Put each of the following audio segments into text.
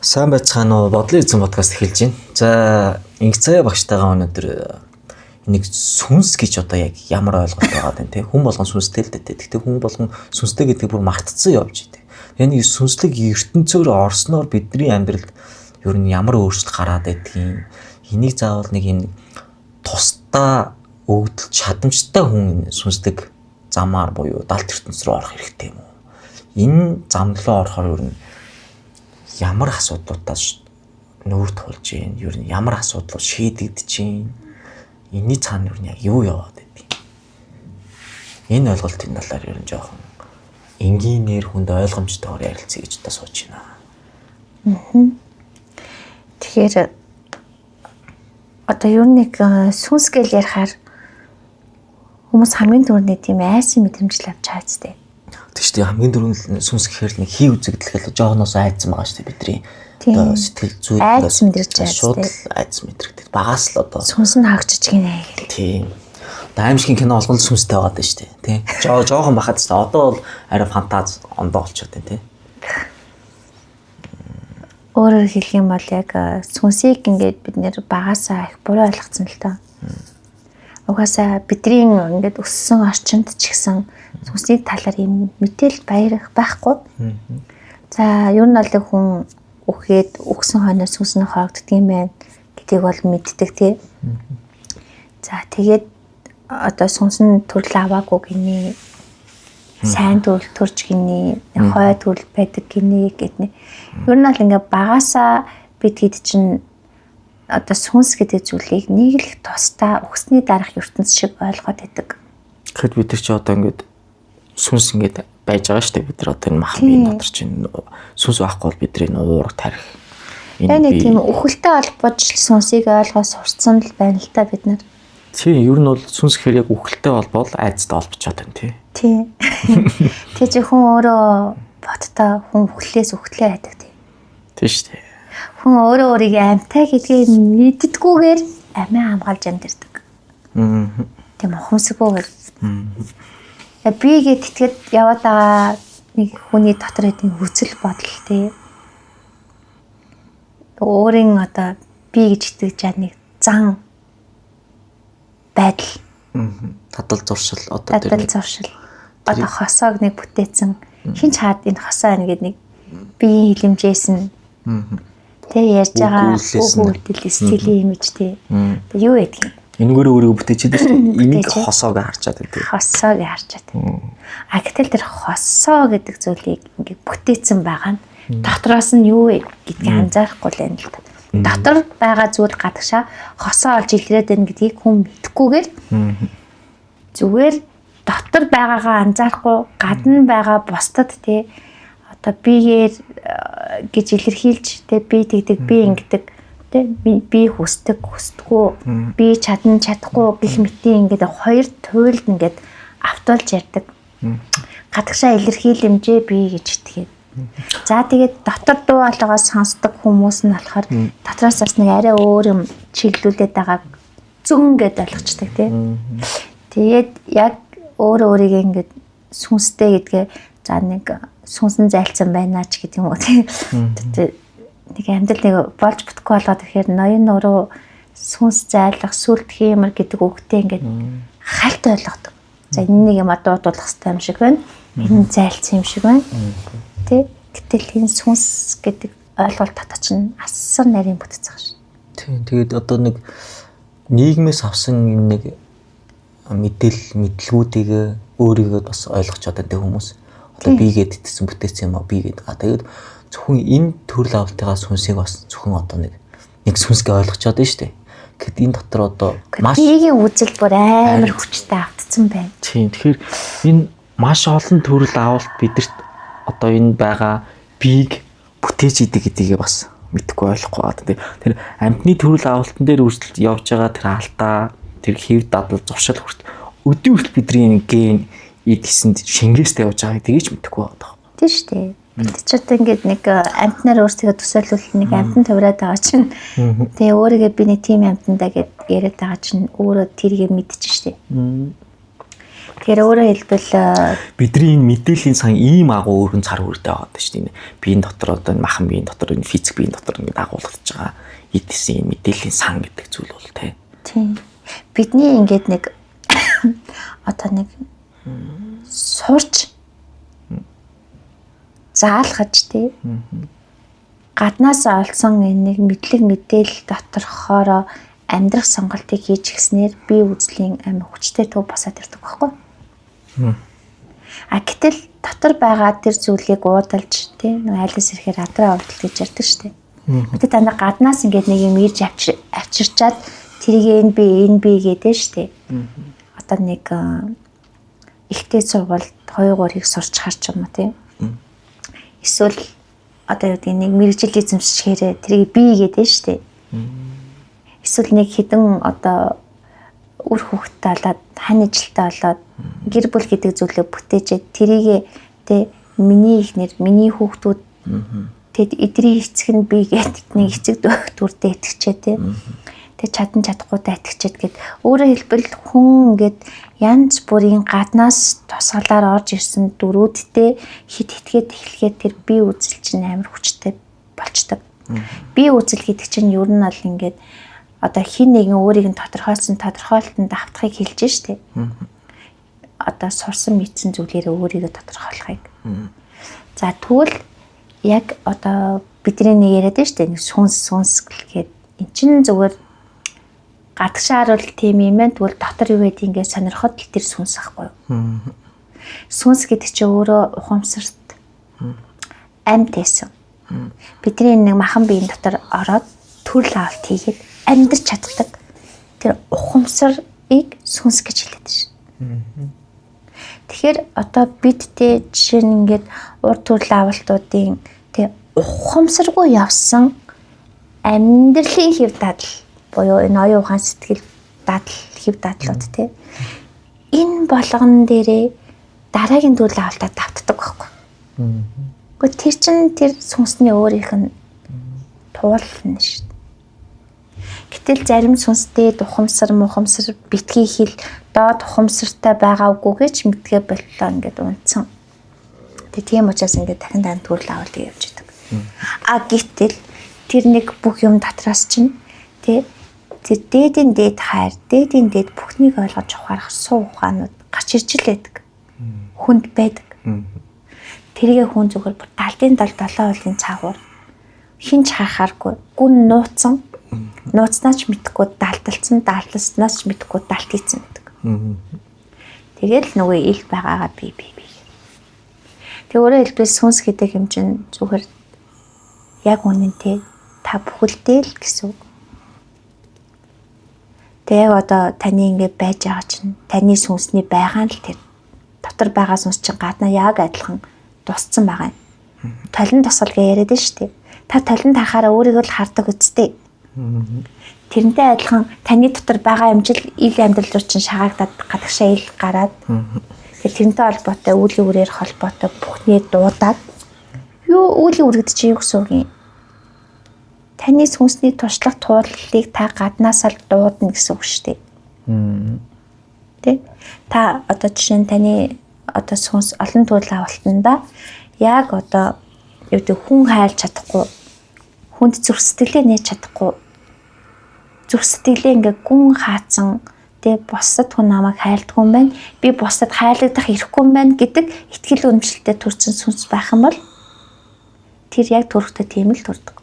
Сайн байцгаана уу? Бодлын эзэн подкаст эхэлж байна. За, Инх Заяа багштайгаа өнөөдөр энийг сүнс гэж одоо яг ямар ойлголт байгаа юм те? Хүн болгон сүнстэй л дээ. Гэхдээ хүн болгон сүнстэй гэдгийг бүр мартцсан явж идэг. Тэгээ нэг сүнслэг ертөнцөөр орсноор бидний амьдралд ер нь ямар өөрчлөлт гараад байдгийг, энийг заавал нэг юм тусдаа өгдөл чадамжтай хүн сүнслэг замаар буюу далд ертөнц рүү орох хэрэгтэй юм уу? Энэ зам руу орохоор ер нь ямар асуудлуудаас нүүр тулж гин, ер нь ямар асуудлууд шийдэгдэж гин, энэний цаана ер нь яг юу яваад байдгийг. Энэ ойлголтын талаар ер нь жоохон энгийнээр хүнд ойлгомжтойгоор ярилцъя гэж одоо сууж байна. Тэгэхээр одоо ер нь нэг сүнс гэл ярихаар хүмүүс хамгийн түрүүний тийм айсан мэдрэмж л авч байгаа зү. Тэг шүү дээ, хамгийн түрүүнд сүнс гэхээр л нэг хий үзэгдэл гэл жоохоноос айдсан байгаа шүү дээ бидний. Одоо сэтгэл зүйн айц мэдрэж байгаа. Шууд л айц мэдрэгдэг. Багаас л одоо сүнс нь хаагчиж гинэ гэл. Тийм. Одоо аимшигын кино болгон сүнстэй байгаа даа шүү дээ. Тийм. Жоохон бахад шүү дээ. Одоо бол арай фантаз ондоо болчиход байна тийм. Өөрөөр хэлэх юм бол яг сүнсийг ингээд бид нэр багасаа их буруу ойлгоцсон л тоо. Угаасаа бидний ингээд өссөн орчинд ч гэсэн сүнсний талаар юм мэдээл баярах байхгүй. За ер нь бол хүн үхээд үхсэн хойноос сүнс нь хоогддөг юм байна гэдгийг бол мэддэг тий. За тэгээд одоо сүнс нь төрөл аваагүй гинэ. Сайн төрөл төрж гинэ, хой төрөл байдаг гинэ гэднэ. Ер нь бол ингээд багасаа бид хэд чинь одоо сүнс гэдэг зүйлийг нэг л тусдаа өгсний дараах ертөнц шиг ойлгоод байдаг. Тэгэхэд бид нар чи одоо ингээд сүнс ингээд байж байгаа шүү дээ. Бид нар одоо энэ махан биеийн дотор чинь сүнс байхгүй бол бидний уураг тарих. Энэ нэг тийм үхэлтэй холбож сүнсийг ойлгоо сурцсан л байна л та бид нар. Тийм, ер нь бол сүнс гэхээр яг үхэлтэй холбоол айцтай холбочоод байна тий. Тийм. Тэг чи хүн өөрөө боттой хүн үхлээс үхлээ байдаг тий. Тийм шүү дээ. Хүн өөрөө өөрийгөө амьтай гэдгийг мэддэггүйгээр амиа хамгаалж амьдардаг. Тийм ухамсаргүйгээр. Би гээд тэтгэд яваад байгаа нэг хүний дотор хэдийн хүсэл бодол тий. Өөрийн одоо би гэж итгэж байгаа нэг зан байдал. Тадал зуршил одоо тэр тадал зуршил. Одоо хосоог нэг бүтээсэн хин ч хаад энэ хосоо байна гэд нэг биеийн хилэмжээс нь тэ ярьж байгаа үйлдэл стилийн имиж тий. Тэг юу байдгийг. Энэгээр өөрийгөө бүтээчихэд шүү дээ. Энийг хосоог харчаад байдаг. Хосоог харчаад. А гэтэл тэр хосоо гэдэг зүйлийг ингээ бүтээсэн байгаа нь дотроос нь юу вэ гэдгийг анзаарахгүй л байна л та. Дотор байгаа зүйл гадагшаа хосоо олж илрээд байна гэдгийг хүн мэдэхгүйгээр зүгээр дотор байгаагаа анзаарахгүй гадна байгаа бусдад тий одоо биеэр гэж илэрхийлж тий би тэгдэг би ингэдэг тий би хүсдэг хүсдэггүй би чадна чадахгүй гэх мэтийн ингээд хоёр туйлд ингээд автуулж ярьдаг. Гадагшаа илэрхийлэмжээ би гэж итгээд. За тэгээд дотор дуу хоолойгоо сонсдог хүмүүс нь болохоор дотроос бас нэг арай өөр юм чиглүүлээд байгааг зөн гэд ойлгочдаг тий. Тэгээд яг өөрөө өөрийгөө ингээд сүнстэй гэдгээ за нэг сүнсэн зайлцсан байна ч гэдэг юм уу тий. Нэг амьдрал нэг болж бүтггүй болоод ирэхээр ноён нуруу сүнс зайлах, сүлд хиймэр гэдэг үгтэй ингээд хальт ойлгодог. За энэ нэг юм дуудуулах хэрэгтэй юм шиг байна. Энэ зайлцсан юм шиг байна. Тэ? Гэтэл энэ сүнс гэдэг ойлголт дотор чинь асар нарийн бүтц байгаа шин. Тийм. Тэгээд одоо нэг нийгмээс авсан юм нэг мэдээлэл мэдлгүүдийг өөрийгөө бас ойлгож чаддаг хүмүүс. Одоо бигээд итсэн бүтээсэн юм а бигээд. А тэгээд зөвхөн энэ төрөл авалтыгаа сүнсийг бас зөвхөн одоо нэг сүнсгээ ойлгочоод байна шүү дээ. Тэгэхэд энэ дотор одоо маш биеийн үзэл бүр амар хүчтэй автцсан байна. Тийм. Тэгэхээр энэ маш олон төрөл авалт бидэрт одоо энэ байгаа биеийг бүтээж идэг гэдгийг бас мэдэхгүй ойлгохгүй байгаа. Тэр амьтны төрөл авалтан дээр үргэлжлэлт явж байгаа тэр алдаа, тэр хэв дадал зуршил хүрт өдөө хүртэл бидний ген эд гэсэнд шингээстэй явж байгааг тгийж мэдэхгүй байгаа. Тийм шүү дээ. Бид ч одоо ингээд нэг амьтнаар өөрсдөө төсөөлвөл нэг амьтан тавиад байгаа чинь тэгээ өөрийгөө би нэг тийм амьтандаа гэд яриад байгаа чинь өөрөө тэргээ мэдчих шүү дээ. Тэгэхээр өөрөөр хэлбэл Бидний энэ мэдээллийн сан ийм агуу өргөн цар хүрдээ байгаа даа шүү дээ. Биеийн дотор одоо энэ махан биеийн дотор, энэ физик биеийн дотор ингээд агуулгадж байгаа эд эсийн энэ мэдээллийн сан гэдэг зүйл бол тий. Тийм. Бидний ингээд нэг одоо нэг сурч заалгаж тий. Гаднаас олсон энэ нэг мэдлэг мэдээлэл доторхоороо амьдрах сонголтыг хийж гиснээр бие үзлийн амь хүчтэй төв босоод ирдэг байхгүй. А гэтэл дотор байгаа тэр зүйлийг уудалж тий нэг айлаас ирэхээр адраа уудал гэж ярьдаг шүү дээ. Гэтэ дандаа гаднаас ингээд нэг юм ирж авчирчаад тэрийг энэ би гэдэг шүү дээ. Одоо нэг ихтэй сургуульд 2 3-ыг сурч харч юм уу тий. Эсвэл одоо юу гэдэг нэг мэрэгжил эзэмшчихээрээ тэрийг би гэдэг шүү дээ. Эсвэл нэг хідэн одоо үр хүүхэдтэй болоод хань ижилтэй болоод гэр бүл гэдэг зүйлээ бүтээжээ тэрийг тэ миний ихнэр миний хүүхдүүд тэд эдрийн эцэг нь би гэдэг нэг эцэг дүрдээ итгэчээ тэ. Тэг чадан чадахгүйдээ итгэчээд гэд өөрөөр хэлбэл хүн ингээд янз бүрийн гаднаас тусгалаар орж ирсэн дүрүүдтэй хит хитгээд эхлэхэд тэр бие үзэл чинь амар хүчтэй болчдөг. Бие үзэл гэдэг чинь ер нь бол ингээд одоо хин нэгэн өөрийг нь тодорхойлсон тодорхойлолтод автахыг хэлж штэ. Одоо сурсан мэдсэн зүйлээрээ өөрийгөө тодорхойлохыг. За тэгвэл яг одоо бидний нэг яриад штэ нэг сүнс гэхэд эн чинь зүгээр гадагшаар бол тийм юм байна. Тэгвэл дотор юу гэдэг ингээд сонирхоод л тэр сүнс ахгүй юу? Сүнс гэдэг чинь өөрөө ухамсарт амьд байсан. Бидний нэг махан биеийн дотор ороод төрөл авалт хийгээд амьдрч чаддаг. Тэр ухамсарыг сүнс гэж хэлээд шин. Тэгэхээр одоо бид тэ жишээ нь ингээд урд төрөл авалтуудын тэ ухамсаргүй явсан амьдралын хэв дадал буюу энэ оюун ухаан сэтгэл дадал хэв дадлууд тэ энэ болгон дээрээ дараагийн төрөл авалтаа давтдаг байхгүй. Гэхдээ тэр чин тэр сүнсний өөрийнх нь туулна шүү. Гэтэл зарим сүнстэй ухамсар мухамсар битгий хил доод ухамсартай байгаа үгүйгээ ч мэдгээ боллоо ингээд унтсан. Тэгээ тийм учраас ингээд дахин дахин төрөл авалт явж идэг. А гэтэл тэр нэг бүх юм дотроос чинь тэ тэр дээдийн дээд хайр, дээдийн дээд бүхнийг ойлгож ухаарах суу ухаанууд гарч ирж л байдаг. Хүнд байдаг. Тэргээ хүн зүгээр бүр далдын дал долоо уулын цаагуур хинч харахааргүй гүн нууцсан нууцнаас ч мэдхгүй далталцсан далталснаас ч мэдхгүй далт хийцэн гэдэг. Тэгэл нөгөө ил байгаагаа би би би. Тэг өөрөөр хэлбэл сүнс гэдэг юм чинь зүгээр яг үнэнтэй та бүхэлдээ л гэсэн үг. Тэг яг одоо таны ингэ байж байгаа чинь таны сүнсний байгаа нь л тэр дотор байгаа сүнс чинь гаднаа яг адилхан тусцсан байгаа юм. Толин тусгал гэж яриад нь шүү дээ. Та толин тахаараа өөрийгөө л хардаг үсттэй. Тэрнтэй адилхан таны дотор байгаа юмжил ил амьдрал руу чинь шагаагдаад гадагшаа ил гараад тэр тэрнтэй холбоотой үлийн үрээр холбоотой бүхнээ дуудаад юу үлийн үр гэдэг чинь юу гэсэн үг юм? Таны сүнсний туршлага тууллыг та гаднаасаа л дуудана гэсэн үг шүү дээ. Тэ? Та одоо жишээ нь таны одоо сүнс олон төрөл авалтанда яг одоо юу гэдэг хүн хайлж чадахгүй хүнд зүрх сэтгэлээ нээж чадахгүй зүрх сэтгэлээ ингээ гүн хаацсан тэ бусдад хүн намайг хайлдгүй юм байна би бусдад хайлагдах эрхгүй юм байна гэдэг итгэл үнэмшилтэй төрсэн сүнс байх юм бол тэр яг төрөхтэй тийм л төрдөг.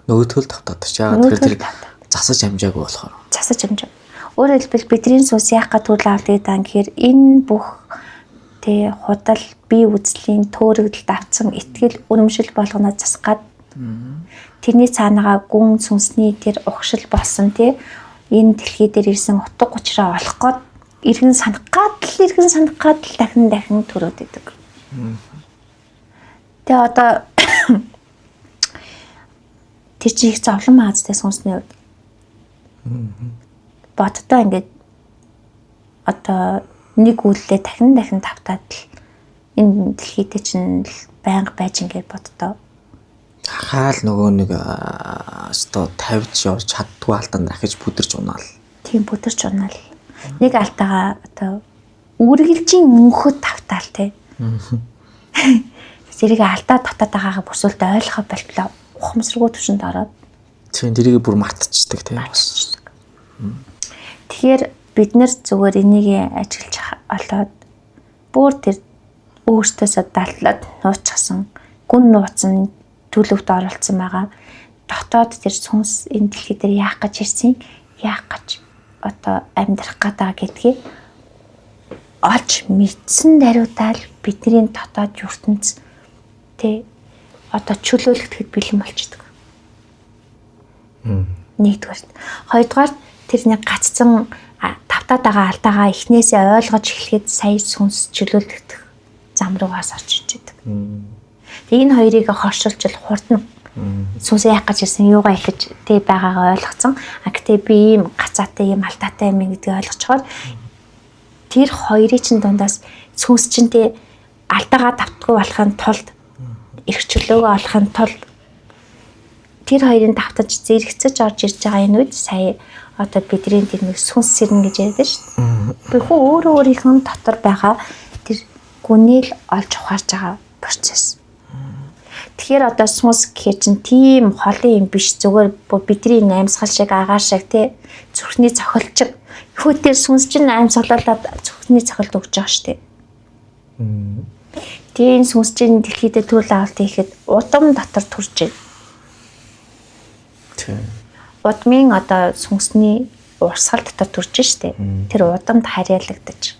Нөгөөдхөл тавтаад чи яагаад тэгэхээр тэр засаж амжаагүй болохоор. Засаж амжаа. Өөрөөр хэлбэл бидний сүнс яах га төрөл авалт гэдэг юм гэхээр энэ бүх тэ худал бие үзлийн төөрөгдөлд авцсан итгэл үнэмшил болгоно засах гад тэрний цаанаага гүн сүнсний тэр угшил болсон тэ энэ дэлхий дээр ирсэн утга учраа олох гээд эргэн санах гад л дахин дахин төрөөд идэг. Тэгээ одоо тэр чинь их зовлон маазтай сүнсний хувьд. Боддоо ингээд одоо нэг үйлдэлээ дахин дахин тавтаад л энэ дэлхийдээ чинь л байнга байж ингээд боддоо. Хаал нөгөө нэг өстой тавьж явж чаддгүй алдаанд дахиж бүдэрч унаал. Тийм бүдэрч унаал. Нэг алдаагаа одоо үргэлжийн мөнхөд тавтаал те. Зэрэг алдаа татаад байгаагаа бүрсүүлдэ ойлгох болтлоо ухамсаргүй түвшинд ороод Тийм, тэрийг бүр мартчихдаг тийм. Тэгэхээр бид нар зүгээр энийг ажиглаж олоод бүр тэр өөртөөсөө даллаад нууцсан, гүн нууцсан төлөвт оролцсон байгаа. Дотоод тэр сүнс энэ дэлхий дээр яах гэж ирсэн, яах гэж одоо амьдрах гэдэг гэдгийг олж мэдсэн даруйдаа л бидний дотоод ертөнц тэ одоо чөлөөлөгдөхэд бэлэн болчдөг. Нэгдүгээр. Хоёрдугаар тэрний гацсан тавтаад байгаа алдаагаа эхнээсээ ойлгож эхлэхэд сая сүнс чөлөөлөгдөх зам руугаас орж иж идэг. Тэгээ энэ хоёрыг хоршилж хурдан сүнсээ яах гэж ирсэн, юугаа ихэж тэ байгаагаа ойлгоцсон. А гэтээ би ийм гацаатай, ийм алдаатай юм гэдгийг ойлгочхоор тэр хоёрын чинь дундаас сүнс чинь тэ алдаагаа давтгүй болохын тулд эрх чөлөөгөө олохын тулд тэр хоёрын давтаж зэрэгцэж орж ирж байгаа энэ үед сая одоо бидний тэр нэг сүнс сэрнэ гэж яриад шүү дээ. Би хүү өөрөө өөрийнх нь дотор байгаа тэр гүнэл олж ухаарч байгаа процесс. Тэгэхээр одоо сүнс гэхэр чинь тийм холын юм биш, зүгээр бидний амьсгал шиг, агаар шиг тий зүрхний цохилчиг. Хүү тэр сүнс чинь амьсгалуулаад зүрхний цохилт өгч байгаа шүү дээ. Тэгээ энэ сүнс чинь дэлхийдээ төрөл авалт хийхэд удам дотор төрж байна. Тийм. Удмын одоо сүнсний урсгал дотор төрж штэ. Тэр удамд харьяалагдаж.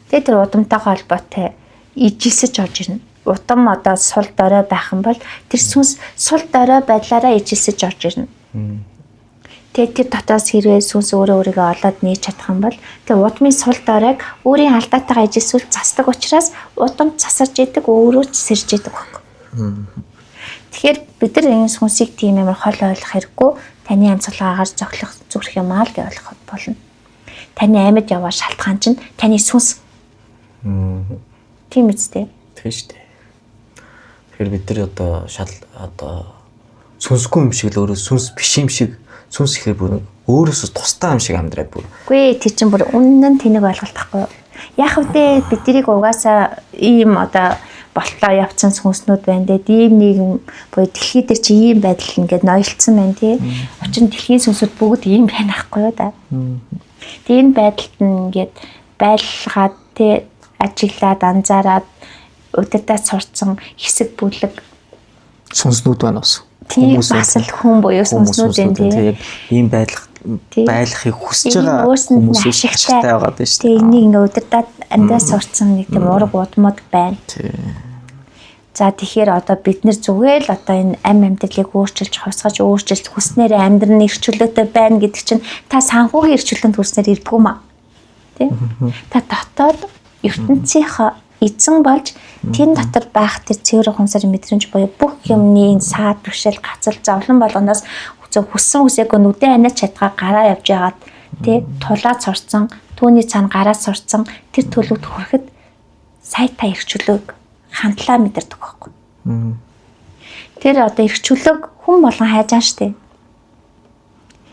Тэгээ тэр удамтайгаа холбоотой ижилсэж орж ирнэ. Удам одоо сул дорой байх юм бол тэр сүнс сул дорой байдлаараа ижилсэж орж ирнэ. Тэгээ тэр дотоос хэрвээ сүнс өөрөө өөрийгөө олоод нээж чадах юм бол тэр удмын сул доройг өөрийн алдаатайгаа ижилсвэл засдаг учраас удам засарж идэг, өөрөө ч сэрж идэг байхгүй. Тэгэхээр бид нар энэ сүнсийг тийм амар хол ойлгох хэрэггүй, таны амьсгалгаагаар зохилох зүрх юм аа л гэж ойлгох болно. Таны амьд яваа шалтгаан чинь таны сүнс. Тийм үстэй. Тийм шүү дээ. Тэгэхээр бид нар одоо шал одоо сүнсгүй юм шиг л өөрөө сүнс биш юм шиг, сүнс ихээр бүр өөрөөсөө тусдаа юм шиг амьдраад бүр. Үгүй тэр чинь бүр үнэн тэнэг ойлголт байхгүй юу? Яг үдэ биднийг угаасаа ийм одоо болтлоо явцсан сүнснүүд байна дээ. Ийм нийгэм буюу дэлхий дээр чи ийм байдал ингээд ноёлцсон байна тий. Учир нь дэлхийн сүнсүүд бүгд ийм байна ахгүй юу да. Тэгээ энэ байдалд нь ингээд байлгаад тий ажиглаад анзаараад удирдах сурцсан хэсэг бүлэг сүнснүүд байна бас. Хүмүүс бас л хүн буюу сүнснүүд энэ тий. Яг ийм байдал байлахыг хүсэж байгаа хүмүүс ашигтай байгаа дээ шүү дээ. Тэгээ энийг ингээ удирдах амьдаас сурцсан нэг тийм ураг удмууд байна. Тий. За тэгэхээр одоо бид нэр зүгээр л одоо энэ ам амьдралыг өөрчилж, хувьсгаж, өөрчилж хүснээрээ амьдран эрх чөлөөтэй байна гэдэг чинь та санхүүгийн эрх чөлөөнд хүрснээр ирдэггүй маа. Тэ? Та дотоод ертөнцийнхөө эзэн болж тэн дотор байх тэр цэвэр ухамсар мэдрэмж буюу бүх юмны энэ саад бэрхшээл гацал зовлон болгоноос зөв хүссэн хүсээгүй нүдэн аниач чадгаа гараа явж байгаад тэ тулаад сурцсан, түүний цаана гараа сурцсан тэр төлөвт хүрэхэд сая та эрх чөлөөг хандлаа мэдэрдэг байхгүй. Тэр одоо эрх чөлөөг хүн болгон хайж байгаа штэ.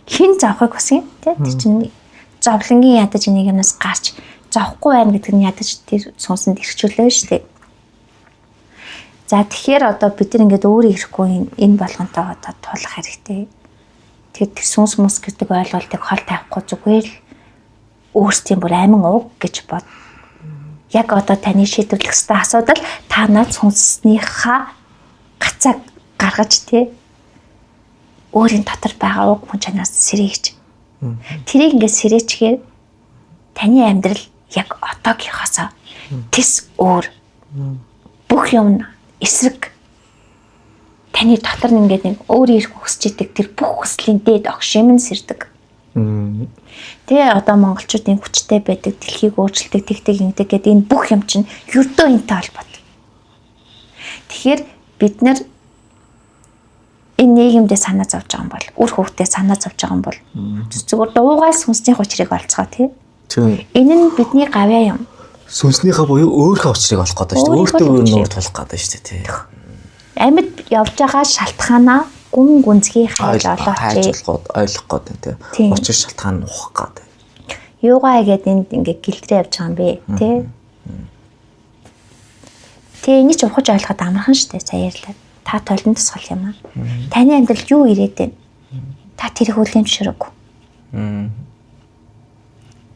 Хэн зовхыг хүсэн тэ тэр чинь зовлонгийн ядаж энийг юмнаас гарч зовхгүй байна гэдэг нь ядаж тэр сүнсэнд эрх чөлөө штэ. За тэгэхээр одоо бид нар ингээд өөрөө ирэхгүй энэ болгонтойгоо одоо тулах хэрэгтэй. Тэгэхээр тэр сүнс мүс гэдэг ойлголтыг хол тавихгүй зүгээр л өөрсдийн бүр амин уг гэж бод. Яг одоо таны шийдвэрлэх ёстой асуудал та над сүнснийхаа гацааг гаргаж тэ өөрийн дотор байгаа уг хүн чанаас сэрийгч. Тэрийг ингээд сэрээчгээр таны амьдрал яг одоогийнхоосоо тэс өөр. Бүх юм эсрэг таны дотор нь ингээд нэг өөр ирэх хүсэж идэг тэр бүх хүслийн дээд огшим нь сэрдэг. Тэгээ одоо монголчуудын хүчтэй байдаг, дэлхийг өөрчилдөг, тэгдэг ингэдэг гэдэг энэ бүх юм чинь ердөө энтэй холбоотой. Тэгэхээр бид нар энэ нийгэмдээ санаа зовж байгаа юм бол, үр хүүхдээ санаа зовж байгаа юм бол зүгээр дуугаас сүнсний учрыг олцгоо тий. Энэ нь бидний гавьяа юм. Сүнснийхээ буюу өөрийнхөө учрыг олох гэдэг шүү дээ. Өөртөө өөр нуур тулах гэдэг шүү дээ тий. Амьд явж байгаа шалтгаанаа гүн гүнзгий хайж олооч. Хайж ойлгох гэдэг тий. Учир шалтгаан ухах гэдэг. Юугаа хийгээд энд ингээ гэлтрээ явж байгаа юм бэ? Тэ? Тэ, энийг ч ухаж ойлгоход амархан штэ, сая ярьлаа. Та толон тусгал юм аа. Таны амьдралд юу ирээд байна? Та тэрийг хүлээн зөвшөөрөөгүй.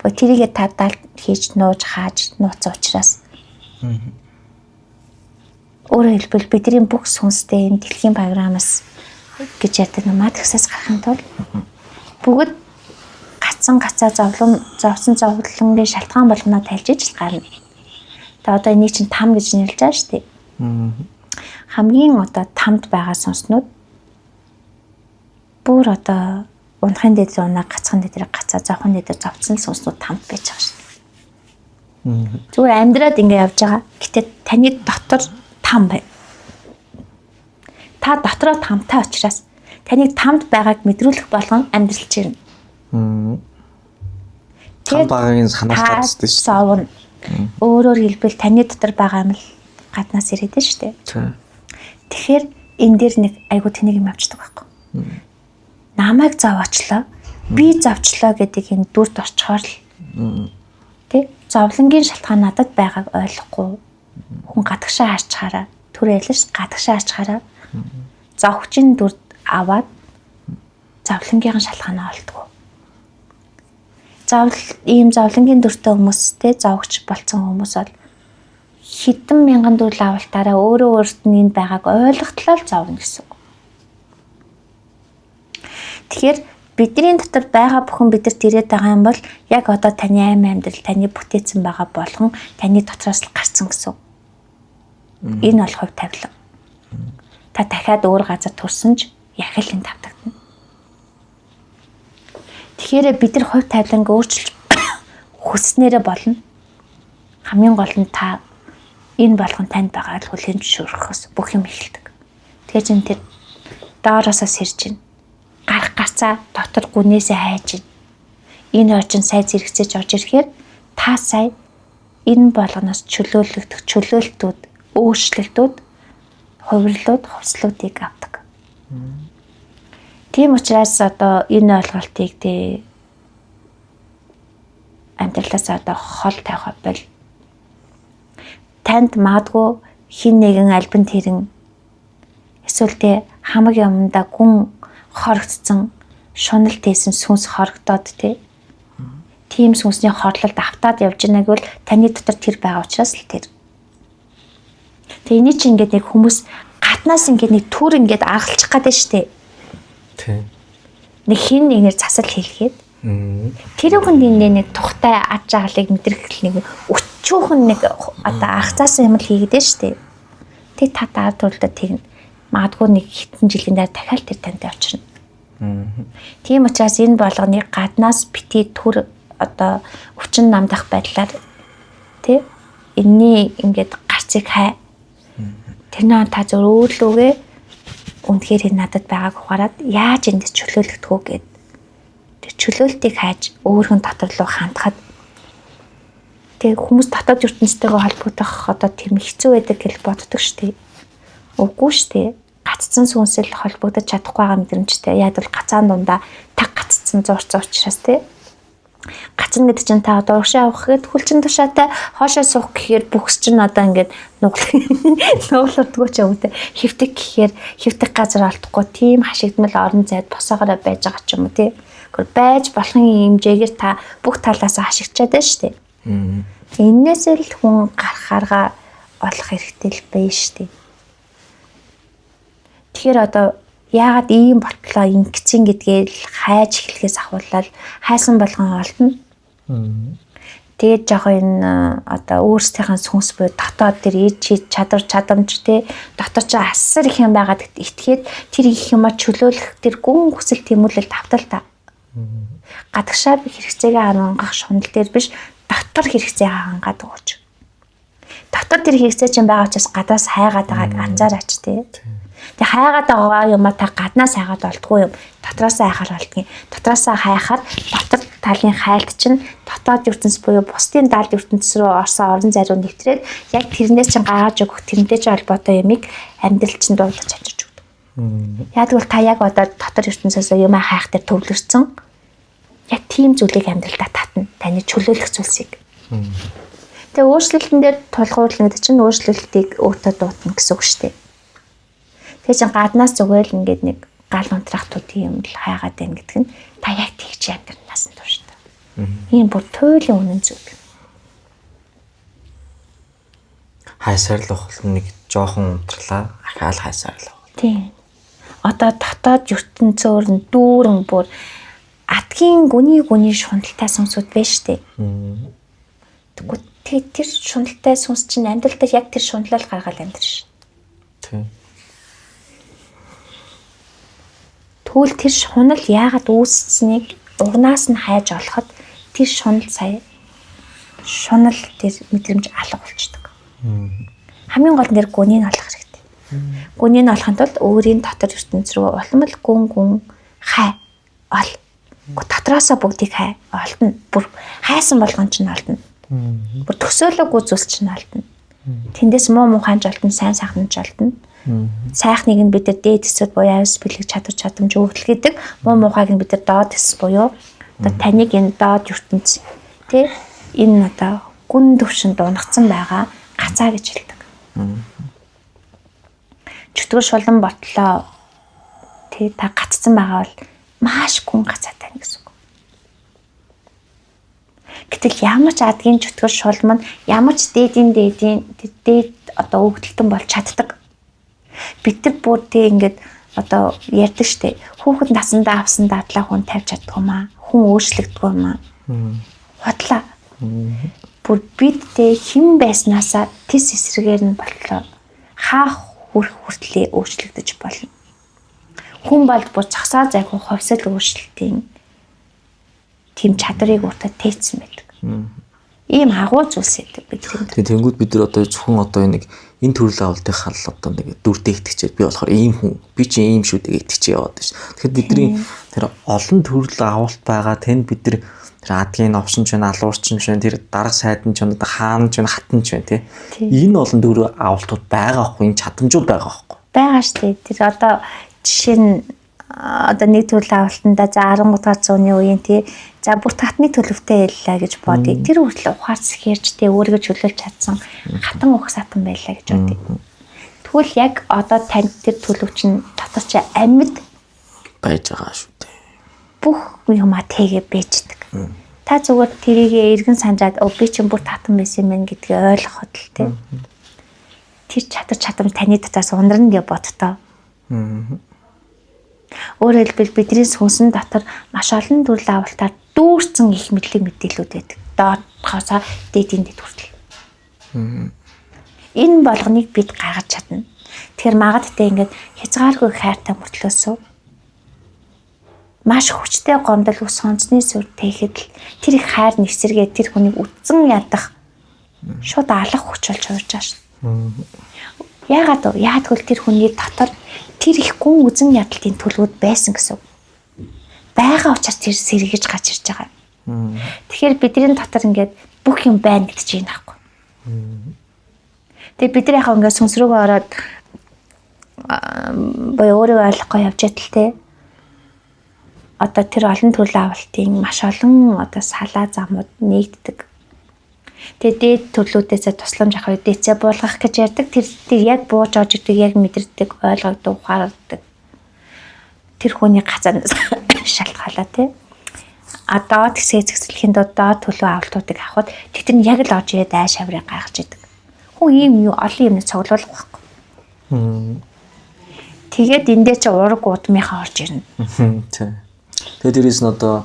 Бо тэрийгэ та даалт хийж нууж хааж нууцсан учраас. Өөрөөр хэлбэл, бидний бүх сүнстэй энэ дэлхийн програмаас гэж ярьдаг нэг matrix аас гарахын тулд бүгд гацсан гацаа, зовлон зовсон зовлонгийн шалтгаан болгоно тайлж иж л гарна. Тэгээ одоо энийг чинь там гэж нэрлэж байгаа шүү дээ. Хамгийн одоо тамд байгаа сүнснүүд бүр одоо унахын дээр унаа, гацхан дээр гацаа, зовхон дээр зовцсон сүнснүүд тамд байж байгаа шүү дээ. Зүгээр амьдраад ингэ явж байгаа. Гэтэ таны дотор там байна. Та дотроо тамтай учраас таныг тамд байгааг мэдрүүлэх болгон амьдрал чирнэ. Там байгаагийн санаас гадсан шүү дээ. Зовно. Өөрөөр хэлбэл, таны дотор байгаа юм л гаднаас ирээд шүү дээ. Тэгэхээр энэ дээр нэг айгу тэнэг юм авчдаг байхгүй. Намайг зовоочлоо, би зовчлоо гэдэг энэ дүрд орчхоор л тэ, зовлонгийн шалтгаан надад байгааг ойлгохгүй хүн гадагшаа харчхаараа, түр ярьлаа ш, гадагшаа харчхаараа зовчийн дүрд аваад зовлонгийн шалтгаанаа олдгоо. Зовл ийм зовлонгийн дүртэй хүмүүс те, зовгч болцсон хүмүүс бол хэдэн мянган дүрл авалтаараа өөрөө өөрт нь энд байгааг ойлгохтлоо л зовно гэсэн үг. Тэгэхээр бидний дотор байгаа бүхэн бидэрт ирээд байгаа юм бол яг одоо таны ам амьдрал, таны бүтээсэн байгаа болгон таны дотроос л гарсан гэсэн үг. Энэ бол хувь тавилан. Та дахиад өөр газар төрсөн ч яг л энэ тавтагдана. Тэгэхээр бид нар хувь тавиланг өөрчилж хүснээрээ болно. Хамгийн гол нь та энэ болгон танд байгаа л хүлээн зөвшөөрөхөөс бүх юм эхэлдэг. Тэгэхээр чин тэр доороосоо сэрж чинь гарах гарцаа дотор гүнээсээ хайж чинь энэ орчин сай зэрэгцээж орж ирэхээр та сая энэ болгоноос чөлөөлөгдөх чөлөөлтүүд, өөрчлөлтүүд, хувирлууд, хувцлуудыг авдаг. Тийм учраас одоо энэ ойлголтыг тэ амьдралаас одоо хол тавих бол танд магадгүй хин нэгэн альбан тэрэн эсвэл тэ хамаг юмдаа гүн хорогдсон, шунал тээсэн сүнс хорогдоод тэ, тийм сүнсний хорлолд автаад явж байгааг бол таны дотор тэр байгаа учраас л тэр. Тэгээ эний чинь ингээд нэг хүмүүс гаднаас ингээд нэг түр ингээд аргалчих гээд штэ. Тийм. Нэг хин нэгнэр засал хэлгээд тэр хүнд энэ нэг тухтай ад жаргалыг мэдрэх нэг өчүүхэн нэг одоо аргацаасан юм л хийгээд штэ. Тэг та дараа төрөлдөө тэгнэ. Магадгүй нэг хэдэн жилийн дараа дахиад тэр тантай очирно. Тийм учраас энэ болгоныг гаднаас бити түр одоо өвчин намдах байдлаар тий энэний ингээд гарцыг хай. Тэрнээ та зөв өөрлөгөө үнэхээр энэ надад байгааг ухаарад яаж эндээс чөлөөлөгдөх үү гэд тэр чөлөөлтийг хайж өөрхөн дотор руу хандхад тэг хүмүүс дотоод ертөнцтэйгээ холбогдох одоо тэр хэцүү байдаг гэж боддог шүү дээ. Үгүй шүү дээ. Гаццсан сүнсэл холбогдож чадахгүй байгаа мэдрэмжтэй. Яг бол гацаан дундаа таг гаццсан зуурцсан учраас тий. Гацна гэдэг чинь та одоо урагшаа явах гээд хүлчин тушаатай хоошоо суух гэхээр бүхс чинь одоо ингээд нуглардггүй ч юм уу те. Хөвтөг гэхээр хөвтөг газар олдохгүй тийм хашигдмал орон зайд босоогоороо байж байгаа ч юм уу те. Гэхдээ байж болохын хэмжээгээр та бүх талаас хашигчаад байна шүү дээ. Эннээс л хүн гарах арга олох хэрэгтэй л байна шүү дээ. Тэгэхээр одоо яагаад ийм болтлоо ингэцэн гэдгээ л хайж эхлэхээс ахуулаад хайсан болгон олдно. Тэгээд жоохон энэ одоо өөрсдийнх нь сүнс буюу дотоод тэр ид чид чадвар чадамж те, дотор чи асар их юм байгаад итгээд тэр их юмаа чөлөөлөх тэр гүн хүсэл тэмүүлэл тавтал та. Гадагшаа хэрэгцээгээ хангах шунал дээр биш, дотор хэрэгцээгээ хангаад өгөөч. Дотор тэр хэрэгцээ чинь байгаа учраас гадаас хайгаад байгааг анзаараач те. Тэг хайгаад байгаа юмаа та гаднаас хайгаад олдгүй юм. Дотроосоо хайхаар олдгийн. Дотроосоо хайхаар дотор талын хайлт чинь дотоод ертөнц буюу бусдын далд ертөнц рүү орсон орон зай руу нэвтрээд яг тэрнээс чинь гаргаж өгөх тэрнтэй чинь холбоотой юмыг амьдрал чинь дуулаж авчирч өгдөг. Яг тэгвэл та яг одоо дотор ертөнцөөсөө юмаа хайх дээр төвлөрсөн. Яг тийм зүйлийг амьдралдаа татна. Таны чөлөөлөх зүйлсийг. Тэгээ өөрчлөлтөн дээр тулгуурлана гэдэг чинь өөрчлөлтийг өөртөө дуутна гэсэн үг шүү дээ. Тэгээ чин гаднаас зүгээр л ингээд нэг гал унтраах төдий юм л хайгаад байна гэдэг нь та яг тэгж амьдрнаас нь туршдаг. Ийм бүр туйлын үнэн зүйл. Хайсаар л ухал нэг жоохон унтрлаа, ахаал хайсаар л. Тийм. Одоо дотоод ертөнцөөр нь дүүрэн бүр адгийн гүний гүний шуналтай сүнсүүд байна штэ. Тэгвэл тэр шуналтай сүнс чинь амьдрал дээр яг тэр шуналал гаргаал амьдрна ш. Тийм. Тэгвэл тэр шунал яагаад үүссэнийг угнаас нь хайж олоход тэр шунал сая шунал тэр мэдрэмж алга болчдөг. Хамгийн гол нь тэр гүнийг олох хэрэгтэй. Гүнийг олохын тулд өөрийн дотор ертөнц рүү улам л гүн гүн хай ол. Дотроосоо бүгдийг хай олдно. Бүр хайсан болгон чинь олдно. Бүр төсөөлөөгүй зүйлс чинь олдно. Тэндээс муу мухайн ч олдно, сайн сайхан ч олдно. Сайхныг нь бид нар дээд эсэд буюу авис бэлэг чадвар чадамж өвдөл гэдэг, муу мухайг нь бид нар доод эс буюу одоо таныг энэ доод ертөнц тий энэ одоо гүн төвшөнд унагцсан байгаа гацаа гэж хэлдэг. Чөтгөр шулан ботлоо тий та гацсан байгаа бол маш гүн гацаатай гэсэн үг. Гэтэл ямар ч адгийн чөтгөр шулам нь ямар ч дээдийн дээдийн дээд одоо өвдөлтөн болж чаддаг. Бид нар бүр тий ингээд одоо ярьдаг штэ. Хүүхэд насандаа авсан дадлаа хүн тавьж чаддгүй маа. Хүн өөрчлөгддгүй маа. Худлаа. Бүр бид тэ хэн байснаасаа тэс эсрэгээр нь боллоо. Хаах хүрх хүртлээ өөрчлөгдөж болно. Хүн бол бүр зогсоо зайгүй хувьсэл өөрчлөлтийн тийм чадрыг өөртөө тээцсэн байдаг. Ийм агуу зүйлс байдаг бидний. Тэнгүүд бид нар одоо зөвхөн одоо нэг энэ төрөл авалтын хал одоо нэг дүрдээ итгэчээд би болохоор ийм хүн, би чи ийм шүү дээ итгэж яваад байна шүү. Тэгэхээр бидний тэр олон төрөл авалт байгаа, тэнд бид нар тэр адгийн новшин ч байна, алуурчин ч байна, тэр дарга сайдан ч байна, хаан ч байна, хатан ч байна тий. Энэ олон төрөл авалтууд байгаа хгүй, энэ чадамжууд байгаа хгүй. Байгаа шүү дээ. Тэр одоо жишээ нь одоо нэг төрөл авалтанда за 13 дугаар зууны үеийн тий за бүр татны төлөвтэй байлаа гэж бодъё. Тэр хүртэл ухаар сэхэрч тий өөрийгөө чөлөөлж чадсан хатан ух сатан байлаа гэж бодъё. Тэгвэл яг одоо танд тэр төлөв чинь дотор чи амьд байж байгаа шүү дээ. Бүх юмаа тэгээ бэждэг. Та зүгээр тэрийг эргэн санджаад би чинь бүр татан байсан юм гэдгийг ойлгоход л тий. Тэр чадвар чадамж таны дотоос ундрна гэж бодтоо. Өөрөөр хэлбэл бидний сүнсэн дотор маш олон төрөл авалтаар дүүрсэн их мэдлэг мэдээлүүд байдаг. Доодхоосоо дээдийн дэд хүртэл. Энэ болгоныг бид гаргаж чадна. Тэгэхээр магадтай ингээд хязгааргүй хайртай мөртлөөсөө маш хүчтэй гомдол ус онцны сүр тэхэд л тэр их хайр нэсэргээ тэр хүнийг үтсэн ядах шууд алах хүч болж хувирж байгаа шүү. Яагаад вэ? Яагтвэл тэр хүний дотор тэр их гүн үзэн ядалтын төлөвүүд байсан гэсэн үг. Байгаа учраас тэр сэргийж гарч ирж байгаа. Тэгэхээр бидний дотор ингээд бүх юм байна гэдэг чинь аахгүй. Тэгээ бид нар яг ингээд сүнс рүүгээ ороод буюу өөрийгөө ойлгохгүй явж байтал те. Одоо тэр олон төрлийн авалтын маш олон одоо салаа замууд нэгддэг. Тэгээ дээд төрлүүдээсээ тусламж авах дээдсээ буулгах гэж ярьдаг. Тэр яг бууж орж идэг, яг мэдэрдэг, ойлгогддог, ухаардаг. Тэр хүний гацаанаас шалтгаалаа тий. А доод хэсгээ зэгцлэхийн тулд доод төлөв авалтуудыг авахд тэд нар яг л орж ирээд ай шаврыг гаргаж идэг. Хүн ийм юу олон юмны цуглуулах байхгүй. Тэгээд энэ дээр чи ураг удмынхаа орж ирнэ. Тий. Тэгээд дээрээс нь одоо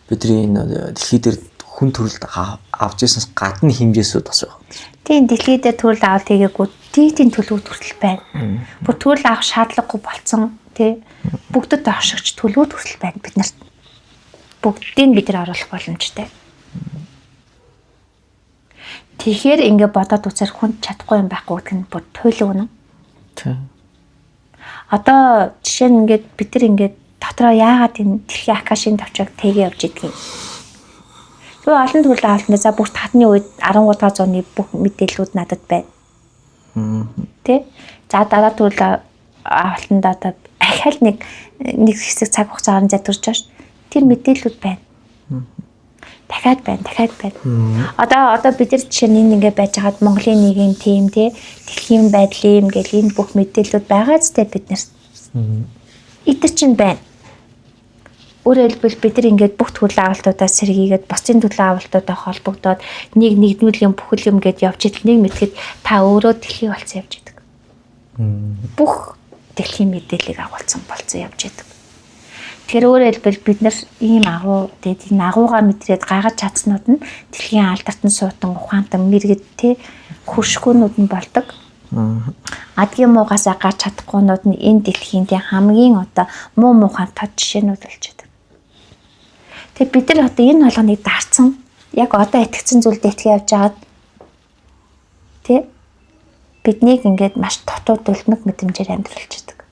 бидний энэ дэлхий дээр хүн төрөлд авч ирсэнс гадна хэмжээсүүд бас байгаа. Тийм, дэлхий дээр төрөл авалт хийгээгүй дээдийн төлөвүүд хүртэл байна. Бүр төрөл авах шаардлагагүй болцсон тий. Бүгдэд оршигч төлөвүүд хүртэл байна бид нарт. Бүгдийг бид нар оруулах боломжтой. Тэгэхээр ингээ бодоод үзээр хүн чадахгүй юм байхгүй гэдэг нь бүр туйлын үнэн. Тийм. Одоо жишээ нь ингээд бид нар ингээд дотроо яагаад энэ дэлхийн акашийн товчоог тэгээ явж идгийг. Тэгээ олон төрлийн авалтнаа за бүх татны үед 13 дугаар зууны бүх мэдээллүүд надад байна. Тэ? За дараа төрөл авалтандаа одоо ахаал нэг хэсэг цаг хугацаа орон зай төрж байгаа ш. Тэр мэдээллүүд байна. Дахиад байна, дахиад байна. Одоо бид нар жишээ нь энэ ингэ байж хагаад Монголын нийгэм тийм те дэлхийн байдлын юм гэл энэ бүх мэдээллүүд байгаа ч те бид нарт. Идэр чинь байна. Өөрөөр хэлбэл бид нар ингээд бүх төлөө авалтуудаас сэргийгээд бусдын төлөө авалтуудаа холбогдоод нэг нэгдмэл юм бүхэл юм гэд явж идэл нэг мэдхэд та өөрөө дэлхий болсон явж идэг. Бүх дэлхийн мэдээллийг агуулсан болсон явж идэг. Тэгэхээр өөрөөр хэлбэл бид нар ийм агуу тэгээд энэ агуугаа мэдрээд гаргаж чадсанууд нь дэлхийн алдартан суутан ухаантан мэрэгд тэ хөршгүүнүүд нь болдог. Адгийн муугаас гарч чадахгүйнүүд нь энэ дэлхийн тэ хамгийн одоо муу муухай тод жишээнүүд болж идэг. Тэгээд бид нар одоо энэ болгоныг дарцсан яг одоо итгэцэн зүйлд итгэж явж байгаад тэ биднийг ингээд маш дутуу дулмаг мэдрэмжээр амьдруулж идэг.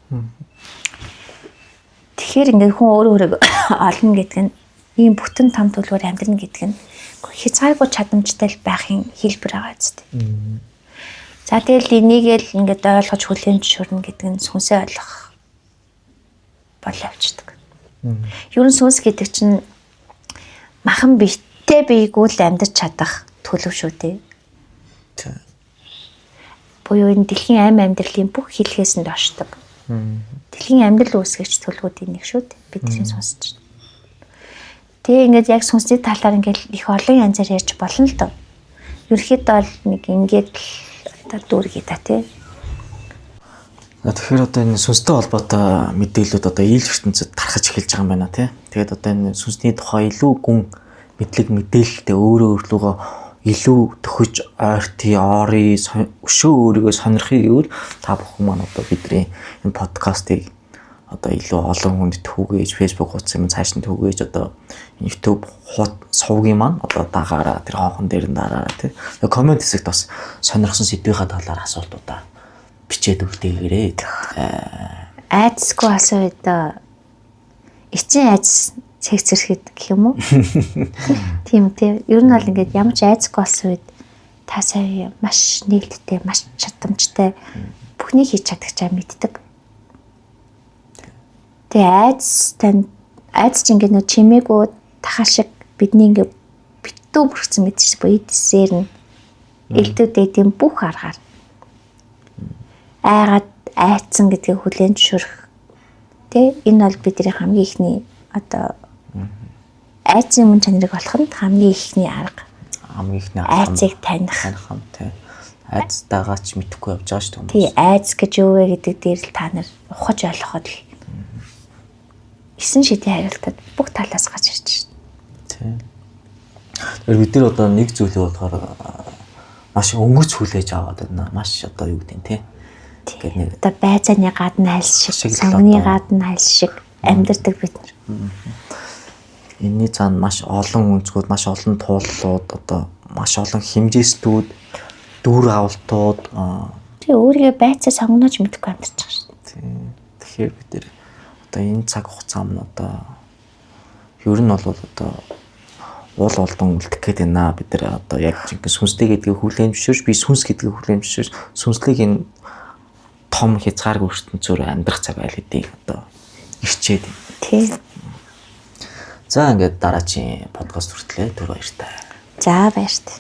Тэгэхээр ингээд хүн өөрөө өөрийгөө олно гэдэг нь ийм бүтэн том төлөвөөр амьдрна гэдэг нь хязгааргүй чадамжтай л байхын хэлбэр байгаа зү. За тэгэл энийг л ингээд ойлгож хүлээн зөвшөөрнө гэдэг нь сүнсээ ойлгох бол явцдаг. Ер нь сүнс гэдэг чинь махан биетэй биегүй л амьдарч чадах төлөв шүү дээ. Буюу энэ дэлхийн амь амьдралын бүх хэлхээс нь дошдог. Дэлхийн амьдрал үүсгэгч төлөвүүдийн нэг шүү дээ. Бидний сүнс чинь. Тэгээ ингээд яг сүнсний талаар ингээд их олон янзаар ярьж болно л доо. Ерөнхийдөө бол нэг ингээд л одоо дүүргий та тий. Тэгэхээр одоо энэ сүнстэй холбоотой мэдээллүүд одоо ийл ертөнцид тархаж эхэлж байгаа юм байна тий. Тэгээд одоо энэ сүнсний тухай илүү гүн мэдлэг мэдээлэлтэй өөрөө өөрлөгөө илүү төхөж ойртъё, орё, өшөө өөрийгөө сонирхъё гэвэл та бүхэн маань одоо бидний энэ подкастыг одоо илүү олон хүнд түгээж, Facebook хуудас юм цааш нь түгээж одоо YouTube сувгийн маань одоо дагаараа тэр хонхон дээр нь дараараа тий. Коммент хэсэгт бас сонирхсон сэдвийнхаа талаар асуултуудаа бичээд үлдээгээрэй. Айдасгүй болсон үед эцсийн айдас цэгцэрхэд гэх юм уу? Тийм тий. Ер нь бол ингээд ямар ч айдасгүй болсон үед та сая маш нээлттэй, маш чадамжтай бүхнийг хийж чадах чаа мэддэг. Тэгээ айдас тань айдас ч ингээд нөө чимээгүй тахаа шиг бидний ингээд битүү бүрхсэн мэдчих буюу эдсээр нь элдвүүд эдийн бүх аргаар айгаад айцсан гэдгийг хүлээн зөвшөөрөх. Тэ энэ бол бидний хамгийн ихний одоо айцын мөн чанарыг олох нь хамгийн ихний арга. Хамгийн ихний арга. Айцыг таних. Таних юм тий. Айцтайгаа ч мэдэхгүй явж байгаа шүү дээ. Тий, айц гэж юу вэ гэдэг дээр л та нар ухаж ойлгоход л 9 шидийн хариултад бүх талаас гарч ирж шин. Тий. Тэгэхээр бид нар одоо нэг зүйлийг болохоор маш өнгөц хүлээж аваад байна. Маш одоо юу гэдэг нь тий. Тэгээд нэг одоо байцааны гадна хальс шиг, сонгоны гадна хальс шиг амьдардаг бид нар. Энийний цаана маш олон өнцгүүд, маш олон тууллууд, одоо маш олон хэмжээслүүд, дүр авалтууд тий өөрийгөө байцаа сонгонооч мэдэхгүй амьдарч байгаа шүү дээ. Тий. Тэгэхээр бид нар одоо энэ цаг хугацаа нь одоо ер нь бол одоо уул олдон үлдэх гээд байна. Бид нар одоо яг жинхэнэ сүнслэг гэдгийг хүлээн зөвшөөрч, би сүнс гэдгийг хүлээн зөвшөөрч, сүнслэг энэ том хязгааргүй ертөнцөөр амьдрах цаг айл гэдгийг одоо ирчээд байна. Тий. За ингээд дараагийн подкаст хүртлээ түр баяртай. За баяртай.